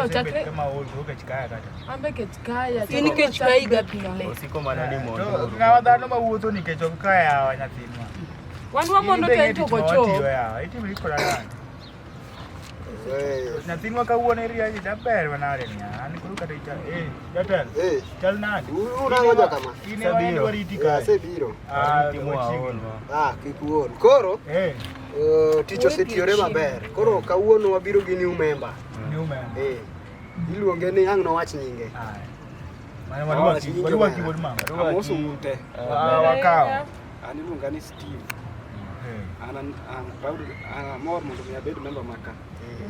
Chakre- Kama ool to kech kaya kata. Ambe kech kaya. In kech kayi ga pile. Osiko mana ni To mondo. ng'awa dhano mawuotho nikech ok kaya yawa nyathinwa. Wan wamondo In be to ing'e en to tich ma ok ochop. watiyo yawa. Itimri koda nade? Eh, Nyathinwa kawuono iriaji daber manade ni. An koro kata icha. Eh, jatelo. Eh. Chal nade? Unang'o jokama? In ema Asebiro. wariti Eh, kae. Asebiro. Ah, Timo aol ma. Ah, kik uol. Koro Eh, tich osetiyore maber. Koro kawuono wabiro gi new member. new member. Eh. Iluonge ni ang' nowach nyinge. Ah. Mane warwaki, warwaki wuod mama. Amoso ute. Ah, wakawo. An iluonga ni Steve. Eh. An an proud an amor mondo mi abed member maka.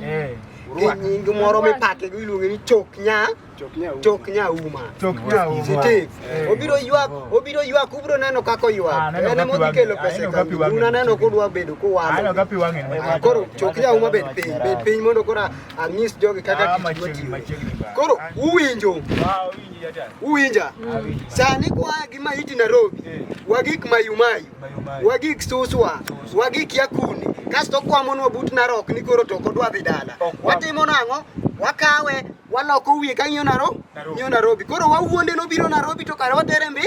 Eh. Gi nying moro mipake go iluonge ni Chok Nya, Chok nya. Chok Nyauma. Chok nyauma. Steve, Eh. obiro ywak, obiro ywak, ubiro neno kaka Ah, oywak. neno En ka ema pi odhi wang'e. kelo Ah, pesa e neno ka kambi. pi wang'e Un aneno machiegni. kudwa bedo kuwalo. Aneno ka pi wang'e ni Ah, machiegni. koro chok nyauma bed piny, bed piny mondo koro anyis jogi kaka Ah, tich dwa machiegni, tiyo. machiegni ba. Koro Ah. uwinjo, Ah, winji jatelo. uwinja. Awinji. Sani kwa gi maiti Nairobi, Eh. wagik Mayumayu, Mayumayu. wagik Suswa, wagik Yakuni, kasto kwamonwa but Narok ni koro to ok odwa dhi dala. Ok wam. Watimo nang'o? Wakawe, waloko wiye ka ng'iyo Naro, Nairobi. ng'iyo Nairobi. Koro wawuonde nobiro Nairobi to kare watere mbi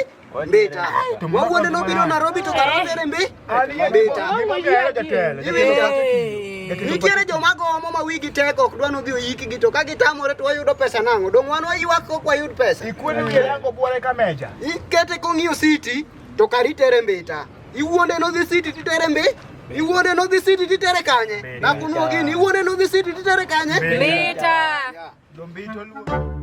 Mbita. To mano Wawuonde gima nobiro nade? Nairobi to kare watere mbi Mbita. Mbita. Jatelo. Iwinjo? Eh. Nitiere joma gomo ma wigi tek ok dwa nodhi oyikgi to ka gitamore to wayudo pesa nang'o? Dong' wan waywak kok wayud pesa. Ikwene wiye yango buore ka meja. Ikete kong'iyo city to kare itere Mbita. Iwuonde nodhi city titere mbi. Iwuonde nodhi city titere kanye? Mbita. Nakunuo gini iwuonde nodhi city titere kanye? Mbita. Yeah. Dombito luo.